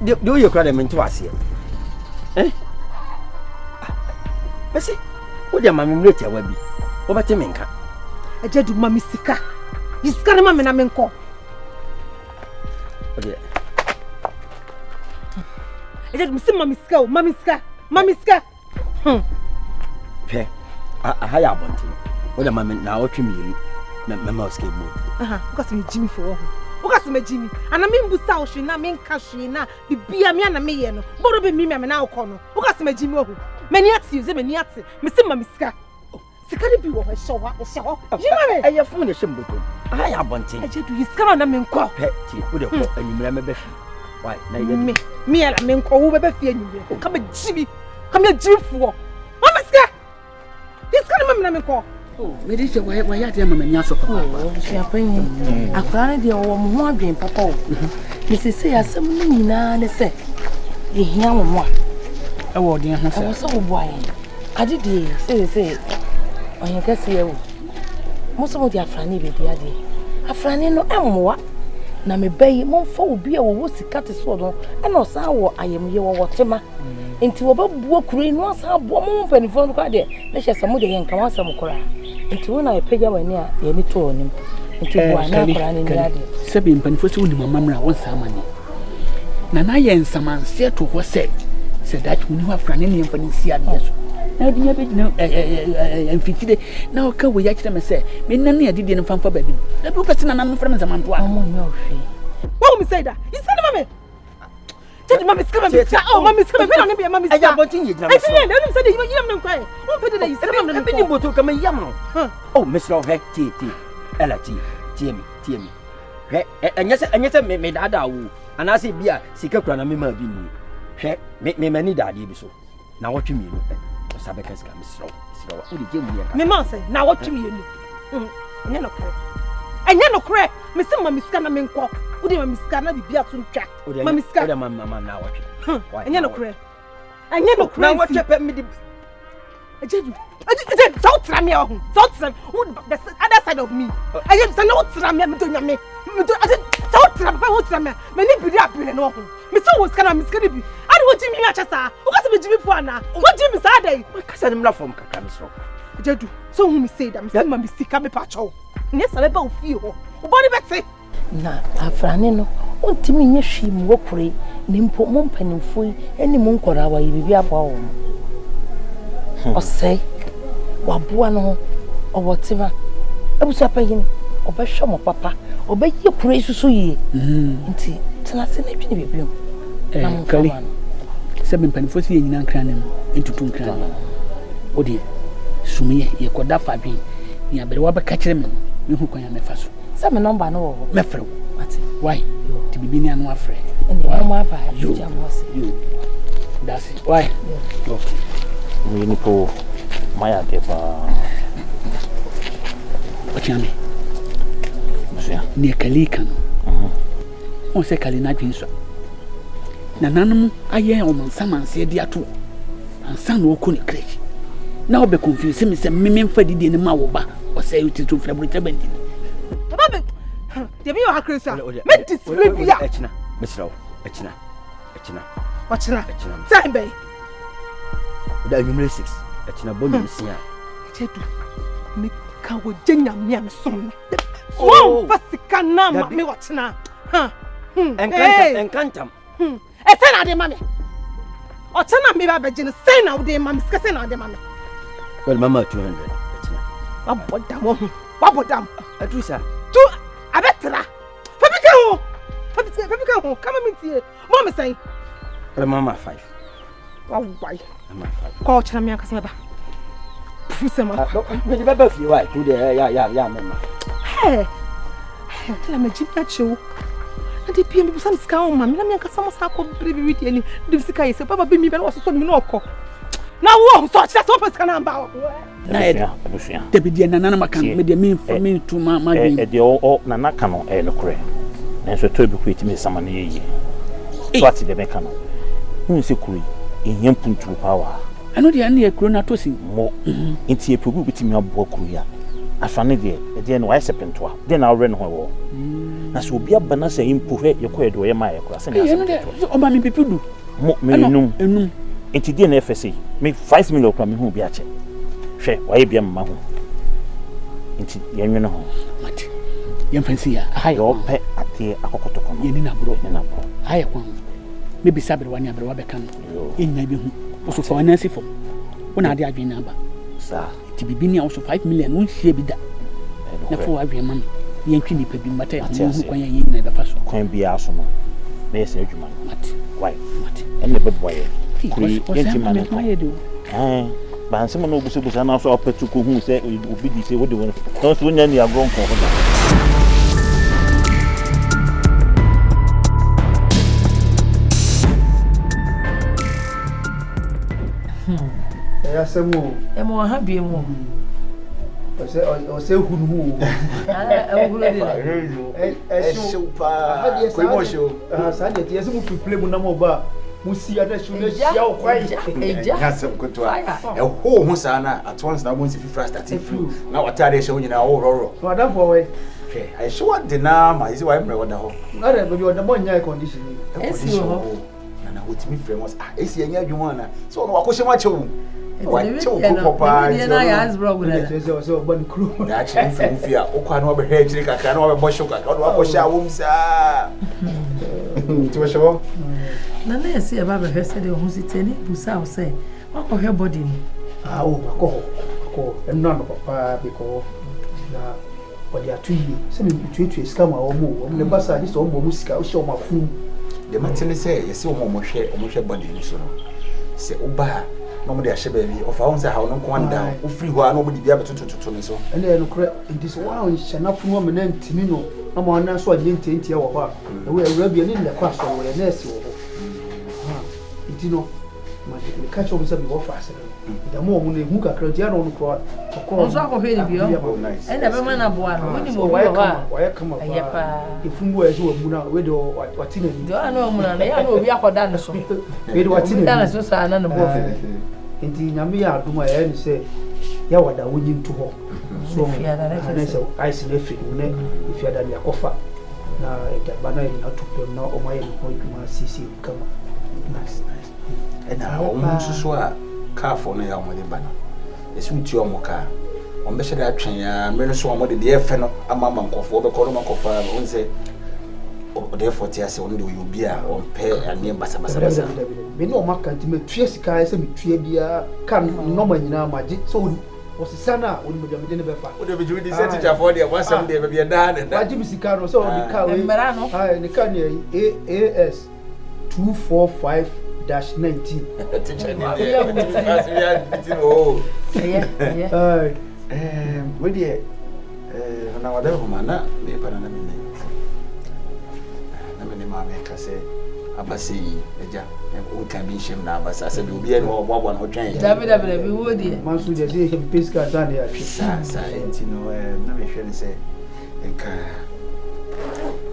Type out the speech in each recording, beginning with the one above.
Deɛ woyɛ kura deɛ mente waseɛ. Eh? Mese, wode ama me mmerɛ tiawa bi, wobɛte me nka. Agya du ma me sika. Yi sika no ma me na menkɔ. Wodeɛ. Agya du mese ma me sika o, ma me sika, ma me sika. Hmm. Hwɛ, aha yɛ abɔnten. Wode ma me naawɔtwe mmienu na mɛma wo sika mu. Woka sɛ megye mi fo wɔ ho. Woka sɛ megye mi. Ana membusa wo hwee na menka hwee na bibia me ana meyɛ no. Bɔdɔ bɛ mimi a me na wokɔ no. Woka sɛ megye mi wɔ ho. M'ani ate o, sɛ m'ani ate. Mese ma me sika. Sika no bi wɔ hɔ, ɛhyɛ hɔ, ɛhyɛ hɔ. Yi ma me. Ɛyɛ fon na ɛhyɛ me bɔtɔ mu. Aha yɛ abɔnten. Agya du yi sika ma na menkɔ. Hwɛ, tie, wode kɔ anwummerɛ mɛbɛ fie. Why? Na yɛ Me, me yɛla menkɔ, wo bɛbɛ fie anwummerɛ. Ka bɛgye mi, ka me agyimifoɔ. Ma me sika. Yi sika no ma me na menkɔ. Mede sɛ wayɛ adeɛ ama m'ani asɔ papaapa. Abusuapanyin, akwadaa no deɛ ɔwɔ mo ho adwene papa o. Ne sesei asɛm no nyinaa ne sɛ yɛhia wo mmoa. Ɛwɔ ɔdeɛ ho sɛ. Ɛwɔ sɛ woboa yɛn. Ade deɛ seesei ɔhen kɛseɛ awu. Mo sɛ mode afrane bɛdi adeɛ. Afrane no ɛmmoa. Na me ba yi, momfa obi a wɔwɔ sika te sɛ ɔno, ɛna ɔsan wɔ ayamyɛ, wɔwɔ tema. Nti wɔbɛboa kuro yi na wɔasan aboa mo mpanimfoɔ no koraa deɛ, na kyerɛ sɛ mo deɛ yɛnka ho asɛm koraa. Nti wo na yɛpagya w'ani a yɛn ani to w'anim. Nti boa na akwadaa no nni adeɛ. Sɛbi mpanimfoɔ sɛ wonim amammerɛ a wɔnsa amanneɛ. Na na ayɛ nsamanseɛ to hɔ sɛ sɛ daakye woni hɔ afra ne nneɛmfa no nsi adeɛ so na ɔde me abɛgyina mfikyire na ɔka wei akyerɛ me sɛ menane adidie no mfamfa baabi no dabi wopɛ sɛ nananom frɛ me nsamantoa. Ɔmo nyɛ ɔhwee. Wɔn mi sɛ da, yi sika no ma me. Jẹ́ni ma mi sika ma mi sika ọ̀ ma mi sika mi na ne bi ma mi sika. Ẹ̀yà abọ́nten yẹ gyina mi sọ. Ẹ̀sìn yẹn ẹni sẹ́ de yíyam ne nkwa yẹ. Wọ́n pẹ́ de yi sika ma mi nkɔ. Ebi ni boto kama yíyam no. Oh mesrɛ hwɛ tie tie ɛla tie tie mi tie mi hwɛ ɛnyɛ sɛ ɛnyɛ sɛ me me daadaa wo anaasɛ bi a sika kura na me maa bi nie hwɛ me me m'ani da adeɛ bi so na wɔtwe mmienu pɛ ɔsa bɛka sika mesrɛ wo mesrɛ wo wode gye mu yɛ me ma sɛ na wɔtwe mmienu ɛnyɛ nokorɛ ɛnyɛ nokorɛ mese ma me sika na menkɔ wode ma me sika na biribi aso ntwa ma me sika wode ma ma na wɔtwe ɛnyɛ nokorɛ ɛnyɛ nokorɛ na wɔtwe pɛ mede Agya du. Agya sɛ wotra me a ɔho. Sɛ wotra wo the other side of me. Agya sɛ na wotra me a medɔ nyame. Medɔ agya sɛ wotra papa wotra me a m'ani biri abere no ɔho. Me sɛ wo sika na me sika no bi. Ade wogye me akyɛ saa. Woka sɛ megye me fo anaa? Wogye me saa dɛn? Makasa no mmra fam kakra mesrɛ wo. Agya du sɛ wohu me sei da me sɛ ma me sika mepa kyɛw. Nyɛ sɛ mɛba wo fie hɔ. Wo bɔne bɛte. Na afrane no, ontumi nyɛ hwee mmu kuro yi, na mpo mo mpanimfoɔ yi ne mo nkwadaa wayɛ biribi aboa wɔn. Hmm. Ɔsɛe, waboa no ho, ɔwɔ tema. Abusua panyin, ɔbɛhwɛ mo papa, ɔbɛyɛ kuro yi soso yie. Hmm. Nti tena ase na dwene biribi ho. Eh, na momfa ma no. Sɛ mpanimfoɔ sɛ yɛnyina nkran no mu, ntutu nkran no mu. Wodeɛ, sumyɛ, yɛkɔda fa adwene. Nea aberewa bɛka kyerɛ me no, mehu kwan a mɛfa so. Sɛ me nɔmba no wɔ hɔ. Mɛfrɛ wo. Mate. Why? Nti biribi ni ano afrɛ. Ɛnna ɛmu aba a gya mo ase. Yo. Dase. Why? Okay. Mo yɛ nipa o. Mo ayɛ adeɛ paa. Ɔkyea me. Busua. Nea Kali ka no. Wɔn sɛ Kali n'adwene sua. Nananom ayɛ wɔn nsamanseɛ de ato ansa na ɔkɔ ne crèche. Na ɔbɛ confuse me sɛ me memfa didie no ma wo ba. Ɔsɛ wo tiri so mfiri aburokyerɛ bɛn di. Baba bɛ deɛ mi yɛ ɔha kiri sa mɛ display bi a. Ɛkyina mesrɛ wo ɛkyina ɛkyina. Ɔkyina time bɛn. Ɔda anwummerɛ 6 ɛkyina bɔ nnwom sia. Ɛkyɛ du me ka wɔ gye nyame a mesom no. Wɔn fa sika na ma me ɔkyina. Ɛnka ntam. Hmm. Ɛsɛ na ade ma me. Ɔkyɛ na meba bɛgye no sɛn na wode ma me sika sɛn na wode ma me. Well, mama 200 ɛkyina. Wabɔ dam wahu. Wabɔ dam. Aduru saa. Tu abɛtra. Fa bi ka ho. Fa bi ka ho. Kama me ntie. Mɔ me sɛn. Well, mama 5. Wawae. Mama 5. Kɔ ɔkyena me ankasa mɛba. Pufu sɛm akɔ. Mede bɛba fie wae. Tu deɛ ya ya ya mɛma. Hey. Hey, na magye mi akyɛ wo. Na de bia mebisa me sika ɔma me na me ankasa mo san akɔ bere bi wedi ani de sika yɛ sɛ baba bi mi bɛ na wɔsosɔ me na ɔkɔ. Na wo sɛ ɔkyerɛ sɛ wɔpɛ sika na amba wo. Na yɛ abusua. Dabi deɛ nana na maka no me deɛ memfa mentu ma ma dwen. Deɛ ɔ nana ka no ɛyɛ nokorɛ. Nanso ɛtɔ bi kɔ ɛtumi sesa ma no yɛ yie. So ate deɛ meka no? Wohu sɛ kuro yi ɛhia mpuntuo paa wɔ ha. Ɛno deɛ ɛno deɛ kuro no atɔ sin. Mo. Nti yɛpɛ obi a obɛtumi aboa kuro yi a. Asane deɛ ɛdeɛ no wayɛ sɛ pentoa. Deɛ na awerɛ ne ho wɔ hɔ. Na sɛ obi aba na sɛ mpo hwɛ yɛkɔɛ deɛ ɔyɛ maa yɛ koraa sɛnea asɛm ketewa. Ɔma me pipi du. Mo me enum. Enum. Nti deɛ na ɛfɛ sei me 5 million koraa mehu bi akyɛ. Hwɛ wayɛ bi ama ma ho. Nti yɛnwene ho. Mate. Yɛmfa nsi ya. Aha yɛ kwan. Ɔpɛ adeɛ akɔkɔtɔkɔ no. Yɛni n'aborɔ. Yɛni n'aborɔ. Aha yɛ kwan. Mebisa aberewa ne aberewa bɛka no. Yɛn nyinaa bɛhu. Wo so fa w'ani asi fam. Wo na ade adwene no aba. Saa. Nti biribi ni a wo so 5 million wonhyia bi da. Na fa w'adwene ma me. Na yɛntwe nnipa bi mmata yɛn ho hu kwan a yɛn nyinaa bɛfa so. Kwan biara so no, mɛyɛ saa adwuma no. Mate. Why? Mate. Ɛnna ɛbɛboa yɛn. Kuro yi, yɛnti ma no nkɔ. Ɛn, bansɛm na obusabusa na so ɔpɛtu ko hu sɛ obi di sɛ wode wɔn. Na nso wonya ni agorɔ nkɔ hɔ da. Ɛyɛ asɛm o. Ɛma ɔha bie mu. Ɔsɛ ɔsɛ hunu ho o. Ɛhuru de. Ɛhyew paa. Koi mu ɔhyew. Saa deɛ yɛsɛ mo firi plane mu na mo ba mo si ada hyew na hyia wo kwan. Ɛnyɛ asɛm ketewa. Ɛho ho saa na at once na wɔn nsi fifiri asate firi na w'ataade ɛhyɛ wo nyinaa wɔworɔworɔ. Madamfo ɔwɛ. Hwɛ ɛhyew ade naa ma yɛsɛ wayɛ mmerɛ ɔda hɔ. Ada baabi ɔda mo nyɛ air condition yi. Air condition wɔ hɔ. Nana wɔtumi frɛ mo sɛ ah esi ɛnyɛ adwuma ana sɛ ɔno wakɔhyɛ mu akyɛ wo. Wakyɛ wo kuro pɔ paa nti ɔno. Ɛna kyerɛ sɛ ɔsɛ ɔba ne kuro. Daakye wo firi wo fie a wokɔ a na wabɛhwɛ akyire kakra na wabɛbɔ hyew kakra ɔde wakɔhyɛ awom saa. Nti wɔhyɛ hɔ. Nana yɛsɛ yɛba bɛhwɛ sɛdeɛ wo ho si teɛ ne yɛbusa wo sɛ woakɔhwɛ body no. Ah oh makɔ hɔ makɔ hɔ ɛno anɔpa paa mekɔ hɔ na Wɔde ato yie sɛ metuatua sika ma wɔn o, wɔn ne ba saa gye sɛ wɔn bɔ wɔn sika, wohyɛ wɔn afurum. Deɛ mate ne sɛ yɛsɛ wɔn a wɔhwɛ wɔhwɛ body no so no sɛ woba a na wɔde ahyɛ baabi ɔfa wɔn sɛ haw no nko anda hɔ wofiri hɔ a na wɔde bi abɛtotototo ne so. Ɛnna ɛyɛ nokorɛ nti sɛ woanhyɛ n'afono amena ntini no na ma ɔnan so anyɛ ntiantia wɔ hɔ a ɛwɔ awura bi ɛne nnɛ kɔ asɔre wɔyɛ nɛɛse wɔ hɔ nti no meka kyerɛ wɔn sɛ mewɔ faase no Dɛm wɔn no ehu kakra nti ɛna ɔno koraa ɔkɔɔ. Ɔnso akɔhwɛ ne bi ɔ. Ɛna ɛbɛma no aboa no. Wonim obi wɔ hɔ a. Wayɛ kama paa. Ɛyɛ paa. Efunu bi wɔ yɛ sɛ wamuna wei de wate n'ani. Deɛ ɔyɛ na wamuna no ɛyɛ na obi akɔda ne so. Wei de wate n'ani. Obi da ne so saa na ne bo afu. Nti nyame yɛ adom a ɛyɛ ne sɛ yɛwada wonyi nto hɔ. So na sɛ ice no afiri ne ho na efiada ne akɔfa na ɛde aba na yɛde no ato pɛm na ɔmo ayɛ ne ho adwuma asiesie no kama. Nice nice. Ɛna wɔn nso so a kaafoɔ no yɛ a wɔde ba no, ɛsɛ wotua wɔn ka a, wɔbɛhyɛ da atwɛn ara mmerɛ no so a wɔde deɛ ɛfɛ no ama ama nkurɔfoɔ wɔbɛkɔ no wɔakɔfa wɔn sɛ ɔdɛɛfoɔ te ase ɔno deɛ ɔyɛ obi a ɔmpɛ aneɛ basabasabasa. Me ne wɔn aka nti matua sika ayɛ sɛ metua biara ka nɔma nyinaa magye sɛ wɔsesa no a wɔnim baabi a mede no bɛfa. Wode megye wodi sɛ tikyafoɔ deɛ wɔasɛm deɛ baabi ɛdaa ne da. Wagye me sika no sɛ ɔde ka wei. Mmara no. Ne ka ne AS. 245 dash 19. Teacher ni deɛ ɔtumi fa ase bi ti no o. Ɛyɛ ɛyɛ. Ɛɛm wei deɛ ɛɛ na wada homa na mepa na na me ne na me ne maame ka sɛ aba sɛ yi agya nka bi nhyɛm na aba saa sɛ bi obiara ne ɔboaboa ne ho twɛn yɛ. Dabi dabi dabi wo deɛ. Manso deɛ sɛ yɛ mpɛ sika ansa na yɛatwe. Saa saa nti no ɛɛ na mehwɛ ne sɛ nka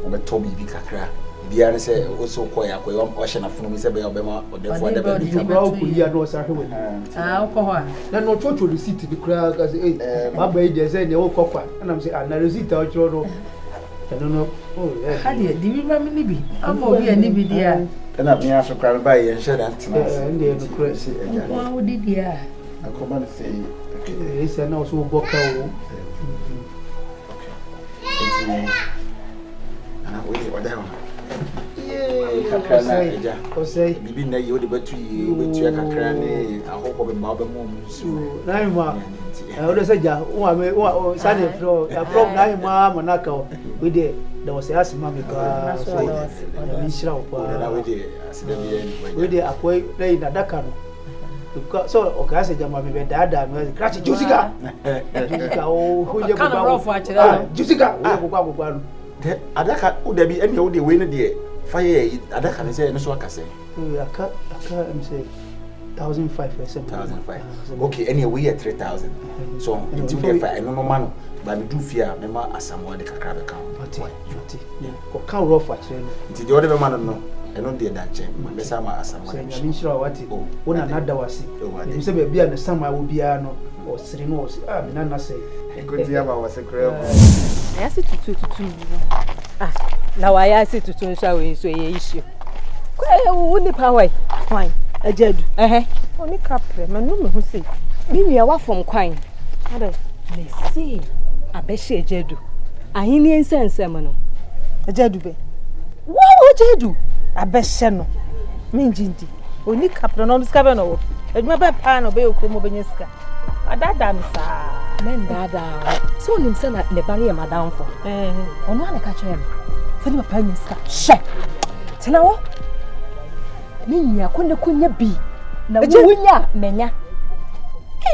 wɔbɛtɔ biribi kakra. Biara ne sɛ wo sɛ wokɔɛ akɔyɛ wahyɛ n'afono mu sɛ bɛyɛ ɔbɛma ɔdɛfo ada baabi kama. Koraa wokɔ yi a na ɔsan hwɛ w'anim. Ah wokɔ hɔ a. Na na ɔtwerɛtwerɛ receipt no koraa ka sɛ ei maba yi deɛ sɛ neɛ wokɔ kwa ɛna mesɛ ah na receipt a wotwerɛ no ɛno no oh yɛ. Ha deɛ de bi ma me ne bi ama obi a ne bi deɛ a. Ɛna me aso koraa mebaeɛ yɛnhyɛ da ntena ase. Ɛndeɛ nokorɛ. Nko ara wodi deɛ a. Akɔba no sɛ yi. Ɛsɛ na ɔsɛ wobɔ ka o. Nti Nana wei deɛ ɔda hɔ. Kakra na agya. Biribi nna yie wode bɛto yie wobɛtua kakra ne ahɔhoɔ bɛma wobɛma ɔmo nsuo. N'ahema wode sɛ gya wo maame wo saa ne frɛ wo yɛafrɛ wo n'ahema ama no aka wo wei deɛ da wɔsɛ ase ma me paa sɛ nyame nhyira wo paa. Wei deɛ akoa yi na yi n'adaka no sɛ ɔkaa sɛ gyama mebɛdaadaa me krakye gye sika gye sika woyɛ gye sika woyɛ kokwa kokwa no adaka wo dabi ɛnea wo deɛ wei no deɛ fa yɛ adaka no sɛ ɛno so aka sɛ aka aka ɛm sɛ 1005 ɛsɛ 1005 okay ɛnea wei yɛ 3000 so nti wo deɛ fa ɛno no ma no ba medu fie a mɛma asamoa de kakra bɛka ho mate mate kɔka worɔfo akyerɛ no nti deɛ ɔde bɛma no no ɛno deɛ da nkyɛn mɛsa ama asamoa sɛ nyame nhyira wo wate wo nana da wo ase menim sɛ baabi a ne sama wɔ biara no ɔsere no ɔse ah me nana sɛ nkotia ma wɔ se koraa mu ɛyɛ se tutu tutu ah. Na wayɛ ase tutu nso a wei nso ɛyɛ issue. Kɔ wo nipa hɔ yi. Kwan, agya adu. Ɛhɛ. Ɔne kaprɛ, manu me ho sei. Me nua wafom kwan. Adɛ. Mese abɛhyɛ agya adu. Ahenni nsɛnsɛm no. Agya adu bɛ. Wo agya adu. Abɛhyɛ no. Mengye ndi. Ɔni kaprɛ na ɔno sika bɛ na ɔwɔ. Adwuma bɛ paa na ɔbɛyɛ okurom ɔbɛnya sika. Wadaadaa me saa. Mɛndaadaa wo. Sɛ onim sɛ na ne ba no yɛ m'adamfo. Ɔno ara na ɛka kyerɛɛ me. Sɛ ne papa anya sika. Hyɛ! Tena hɔ. Me nua ko ne ko nya bi. Na wo wonya a manya.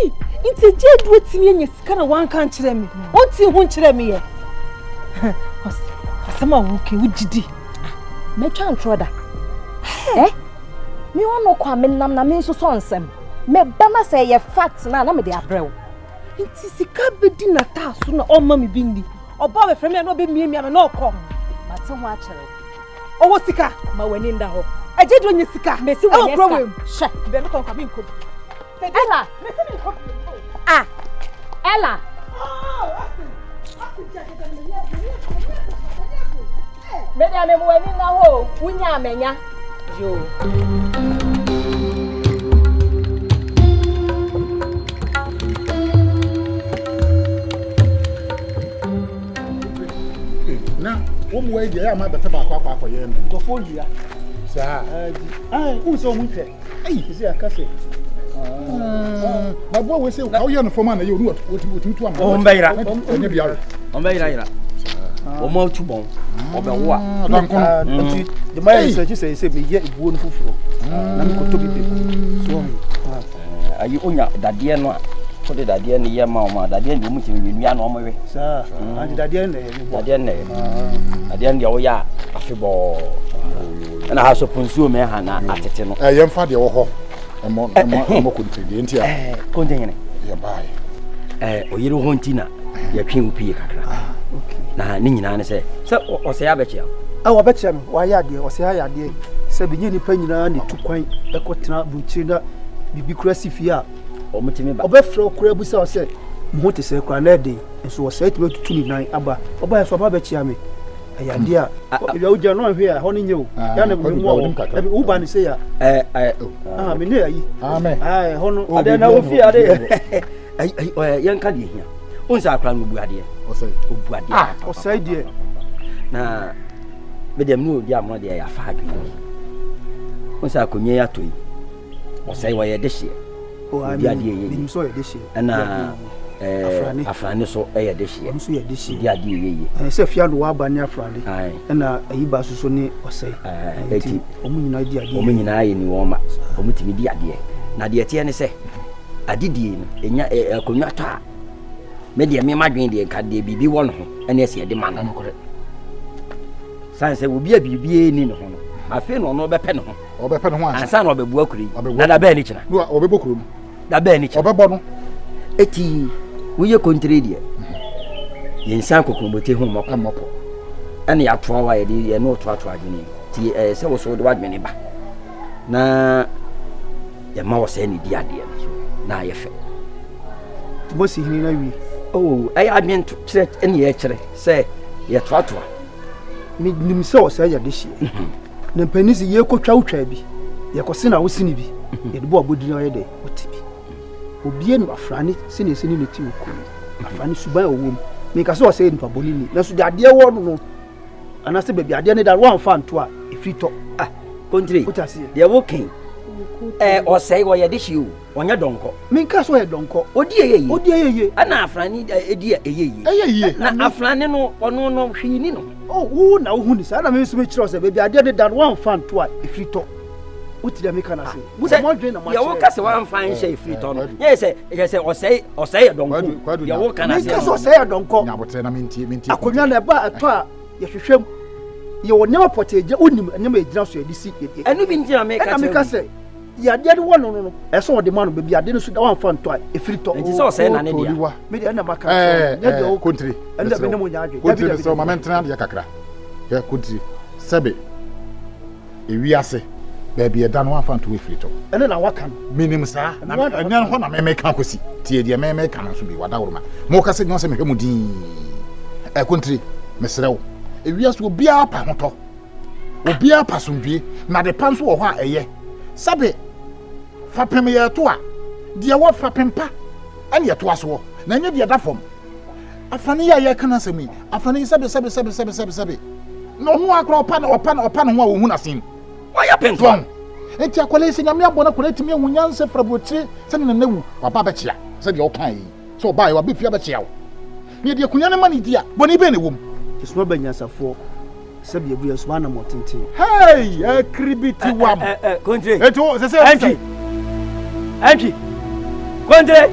Ei, nti agya adu atumi anya sika na wanka nkyerɛ me. Ɔnti ho nkyerɛ me yɛ. Asɛm a woke wogye di. Ah, mɛtwa ntorɔ da. Eh? Me ɔno kɔ a menam na mensosɔ nsɛm. Meba na sɛ ɛyɛ fact no a na mede abrɛ wo. Nti sika bɛdi n'ataa so na ɔmma me bi nni. Ɔba ɔbɛfrɛ me a na ɔbɛmiamia me na ɔkɔ. Mate ho akyerɛ wo. Ɔwɔ sika. Ma w'ani nda hɔ. Agye deɛ ɔnya sika. Mesi w'anya sika. Hwɛ. Bɛn me kɔnkɔ menkɔ bi. Ella. Mesi menkɔ bi. Ah. Ella. Me deɛ mema w'ani nna hɔ o, wonya a manya. Yoo. Na wɔn mu deɛ ɛyɛ ama bɛpɛ baako akɔ akɔyɛ no. Nkurɔfoɔ wia. Saa. Ɛɛ di. Wohu sɛ wɔn nhwɛ. Ayi. Sisi aka sɛ. Na boa wei sɛ ka woyɛ no fam a na yɛ onu wɔtumi tu ama. Wɔn bɛyera. Ɛnyɛ biara. Wɔn bɛyera yera. Wɔn atu bɔn. Wɔbɛwo a. Ɔdankono. Nti de ma yɛ nsɛnkyi sɛ sɛ meyɛ ebuo no foforɔ na mekɔtɔ bi bɛgu so ayi onya dadeɛ no a wode dadeɛ no yɛ ma wɔn a dadeɛ no deɛ wɔn tumi nnua na wɔn we. Saa ante dadeɛ no na ɛyɛ dadeɛ no na ɛyɛ dadeɛ no deɛ woyɛ a afebɔɔ ɛna ha so po nsuo mɛ ha na atete no. Ɛ yɛmfa deɛ wɔ hɔ ɛmɔ ɛmɔ ɛmɔ konti deɛ nti a. Konti hene. Yɛ baae. Ɛɛ oyere ho nti na yɛtwe wo pie kakra. Ah, na ne nyinaa ne sɛ sɛ ɔsɛe abɛkyea wo. Ɛ wɔbɛkyea me wayɛ adeɛ ɔsɛe ayɛ adeɛ sɛ bi nyɛ nipa nyinaa na etu kwan ɛkɔtena burukyiri na biribi kura si fie a wɔtumi ba. Ɔbɛfrɛ wo koraa bisa wo sɛ mo ho te sɛ koraa na ɛden nso ɔsɛe tumi atutu ne nan aba ɔbaeɛ so ɔba bɛkyea me. Ɛyɛ adeɛ a ebi a wogyina no anhwɛ a ɛhɔ no nyɛ o. Ya na me mu a ɛbi wo ba ne sɛ ya. Ɛɛ ɛɛ. Ah me ne ayi. Amen. Ah ɛhɔ no. Adeɛ na wofi adeɛ. Ayi ayi ɔyɛ yɛn ka deɛ hia. O nsa akora no obu adeɛ. Ɔsɛe. Obu adeɛ. Ah ɔsɛe deɛ. Na me deɛ me ne odi amono deɛ yɛ afa adwene bi. O nsa akonnwa yi atɔ yi. Ɔsɛe wɔyɛ dehyeɛ. Odi adeɛ yɛ yie. Ɛna ɛɛ afrane so yɛ dehyeɛ. Ɔno nso yɛ dehyeɛ. Odi adeɛ yɛ yie. Ɛɛ sɛ fia no waba ne afrane. Ɛna ayi ba soso ne ɔsɛe. Ɛti wɔn nyinaa di adeɛ. Wɔn nyinaa yɛ ni wɔn ma. Wɔn tumi di adeɛ. Na deɛ ɛteɛ ne sɛ adedie no enya ɛɛ akonnwa tɔ a me deɛ me ma dwen deɛ nka deɛ biribi wɔ ne ho ɛne ɛsɛ yɛde ma no. San sɛ obi a biribi ni ne ho no afei na ɔno ɔbɛpɛ ne ho. Ɔbɛpɛ ne ho ansa. Ansa na ɔbɛboa kuro yi. Na da bɛn ne kyena. Ɔbɛbɔ kuro no. Da bɛn ne kyena. Ɔbɛbɔ no. Eti woyɛ kontire deɛ yɛnsan kokurobete ho mmɔpɔ. Mmɔpɔ. Ɛna yɛatoa wa yɛde yɛne wotoatoa adwene ti ɛyɛ sɛ wo so wode w'adwene ba na yɛma wɔ sɛ ne di adeɛ no na ayɛ fɛ. Mosi hene no awie. Oh, ɛyɛ adwene kyerɛ ɛne yɛkyerɛ sɛ yɛtoatoa. Menim sɛ ɔsɛ yɛde hyeɛ. Na mpanin sɛ yɛkɔtwa wotwa bi, yɛkɔse na wosene bi, yɛde bɔ abɔdin ɔyɛ dɛ, ɔte bi. Obie no afrane sɛnea ɛsɛ ne ne ti wɔ kuro afrane suban a ɔwɔ mu. Menka sɛ ɔsɛ nipa bɔne ni, nanso deɛ adeɛ wɔ no no, anaasɛ baabi adeɛ no da no woamfa nto a, ɛfiri tɔ. Ah, kontire, Wote aseɛ? deɛ woken, ɛɛ ɔsɛe wɔyɛ de hye o, ɔnyɛ dɔnkɔ. Menka sɛ ɔyɛ dɔnkɔ. Ɔdi ɛyɛ yie. Ɔdi ɛyɛ yie. Ɛna afrane ɛdi ɛyɛ yie. Ɛyɛ yie. Na afrane no, ɔno no hwee ni no. Oh, wo na wohu ne saa na me nso mekyerɛ sɛ baabi adeɛ no da no woamfa nto a ɛfiri tɔ. Wote deɛ meka no ase. Mo deɛ moadwene na moakyerɛ. Deɛ woka sɛ woamfa nhyɛ ɛfiri tɔ no, nyɛ sɛ yɛ sɛ ɔsɛe ɔsɛe yɛ dɔnkɔ. Deɛ woka no ase. Menka sɛ ɔsɛe yɛ dɔnkɔ. Nyabotrɛ na mentie mentie. Akonnwa no ɛba ɛtɔ a yɛhwehwɛ mu. Yɛwɔ nneɛma pɔtee gyina wonim nneɛma yɛgyina so yɛde si. Ɛno bi nti na meka kyerɛ. Ɛna meka sɛ Deɛ adeɛ no wɔ no no no, ɛsɛ sɛ ɔde ma no. Baabi ade no so da wamfa ntɔ a, ɛfiri tɔ. Nti sɛ ɔsɛe na ne dea. Me deɛ ɛna maka kyerɛ wo. Nyɛ deɛ wo. Kontiri. Ɛna me ne mo nyɛ adwene. Kontiri mesrɛ wo ma mentena adeɛ kakra. Hwɛ kontiri, sɛbe ewiase baabi ɛda no wamfa nto ɛfiri tɔ. Ɛne na waka no. Menim saa. Na ɛnyɛ hɔ na memeka akɔsi. Tie deɛ memeka no nso bi, wadaworoma. Moka sɛ nyɛ sɛ mehwɛ mo dinn. Ɛ kontiri, mesrɛ wo. Ewiase obiara pɛ ahotɔ, obiara pɛ asomdwie, na ade pa nso wɔ hɔ a ɛyɛ. Sɛbe fapem yɛ ɛto a, deɛ ɛwɔ fapem pa ɛne ɛtoa soɔ, na ɛnyɛ deɛ ɛda fam. Afane yi a yɛreka n'asɛm yi, afane yi sɛbe sɛbe sɛbe sɛbe sɛbe sɛbe, na ɔno ara koraa ɔpa ɔpa ɔpa ne ho a ɔhu n'asen. Wayɛ pentoa. Enti akwadaa yi sɛ Nyame abɔ no akwadaa atumi ahu nyansa firi aburokyire sɛ ne nana wu, waba abɛkyea sɛdeɛ ɔkae yi. Sɛ ɔbaeɛ waba fie abɛkyea wo. Na yɛde akonnwa no ma no di a, bɔne bɛn na ɛwɔ mu? Yɛsoma ba nyansafoɔ sɛ bia bu yɛsoma anamɔ tenten. Hey! Akiribiti wam. Kontre. Eti wo sɛ sɛ. Antwi. Antwi. Kontre.